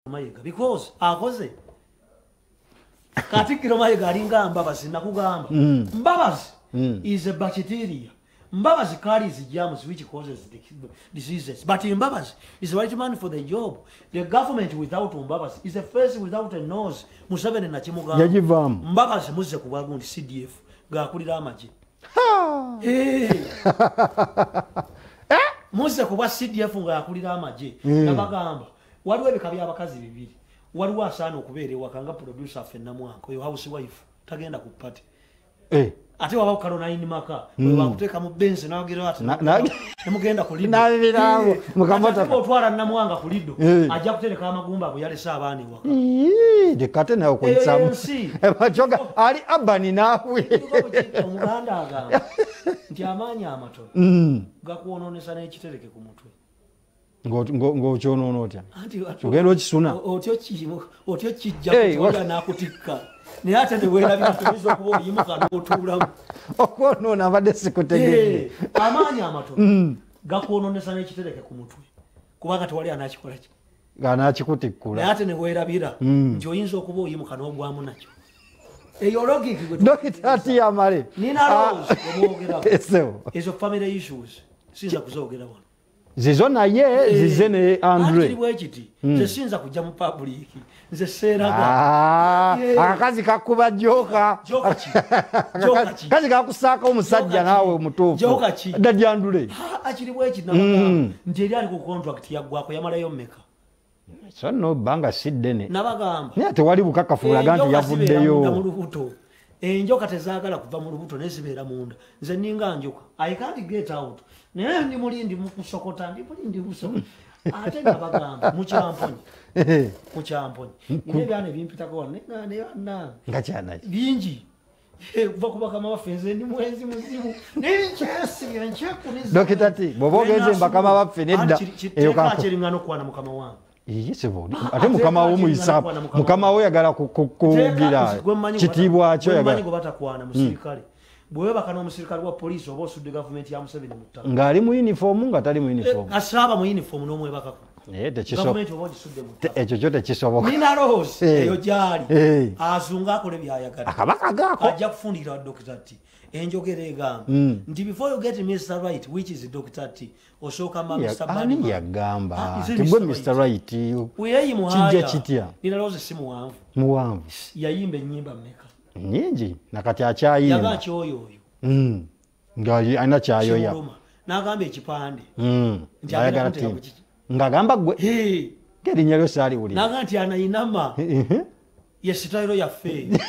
Mayiga because akoze. Katikkiro Mayiga alinga Mbabazi. Nakugamba, Mbabazi is a bacteria. Mbabazi carries germs which causes the diseases, but Mbabazi is the right man for the job. The government without Mbabazi is a face without a nose. Museveni nakimugamba. Yagivaamu. Mbabazi muzze ku bwagundi CDF ng'akulira amagye. Eh. Muzze ku bwa CDF ng'akulira amagye. Nabagamba, waliwo ebika by'abakazi bibiri. Waliwo asaana okubeera ewaka nga producer ffe Namwanka, oyo house wife, tagenda ku party. Ate waba Caroline Maka, bakuteeka mu Benz n'agira ati nemugenda ku Lido. N'abibiraawo mu kamotoka. Ate otwala Namwanga ku Lido, ajja kutereka amagumba bwe yalese abaana ewaka. Ii, lekate nawe okuyisaamu. Eyo ensi. Kyoga ali abani naawe. Omuganda agamba nti amaanyi amatono gakwonoonesa n'ekitereke ku mutwe. Ng'okyonoona otya? Anti Ogenda okisuna? Otyo kijja Hey, kutwala n'akutikka, naye ate ne weerabira tuyinza okuba oyimuka n'otuulamu. Okwonoona mbadde sikutegedde. Eh, amaanyi amatono gakwonoonesa n'ekitereke ku mutwe, kubanga tewali anakikola ki Ng'anaakikutikkula. Naye ate ne weerabira nti oyinza okuba oyimuka n'ogwamu nakyo. Eyo logic gwe Dokita Tiyamale. Nina Rose gwemwogerako. Esebo. Ezo family issues siyinza kuzoogera wano. Zizo naye zize ne Andre. Kiri bwe kiti, nze siyinza kujja mu public, nze seeraga. Ah, akakazi kakuba joka. Joka ki? Joka ki? Kazi kakusaako omusajja Joka ki? naawe omutuufu. Joka ki? Daddy Andre. Akiri bwe kiti, nabagamba nti eri ali ku contract yaggwako, yamalayo mmeka? So nno bbanga si ddene. Nabagamba. Naye tewali bukakafu bulaga nti Enjoka zibeera munda mu yavuddeyo. lubuto. Enjoka tezaagala kuva mu lubuto, naye zibeera munda. Nze ninga njoka, I can't get out, naye ndi mulindi mukusokota, ndi mulindi musokota. Ate nabagamba mukyamponye, mukyamponye, nina ebyana ebimpitako wano, naye bannange Nga kyanaki? Bingi. Kuva ku bakama baffe. Nze ndi mwenzi muzibu, naye nkyesibye, nkyekuniza. Dokita T, bw'oba ogenze mu bakama baffe nedda. Eyo Teeka kyeriŋŋana okwana mukama wange. Iye sebo, ate mukama wo muyisa, mukama wo yagala kugira kitiibwa kyo gwe yagala. Gwe batakwana musirikale. Bwe webaka n'omusirikale wa poliisi, oba osudde gavumenti ya Museveni mu ttaka. Ng'ali mu uniform, nga tali mu uniform. Asaaba mu uniform n'omwebakako, Naye tekisoboka. gavumenti oba ogisudde mu ttaka. Ekyo kyo tekisoboka. Nina Rose eyo gyali, azunga akole byayagala. Akabaka gaako. Ajja kufundikira wa Dr. T. Enjogera egamba nti before you get Mr. Right, which is Dr. T, osooka ma Mr. Ani Badman. yagamba Ah, is it nti gwe Mr. Mr. Right? Weyeyi muhaya. Kijja kitya? Nina Rose si muwanvu? Muwanvu. Yayimba ennyimba mmeka? Nyingi, nakati Yaga akyayimba. kyoyo oyo. Nga alina kyayoya. Kimuluma n'agamba ekipande nti Ayagala agenda kunteeka tiimu ku kiki. Ng'agamba gwe Hey, ng'erinnya lyo saaliwulira. n'agamba nti anayinama ye sitayiro yaffe eyo.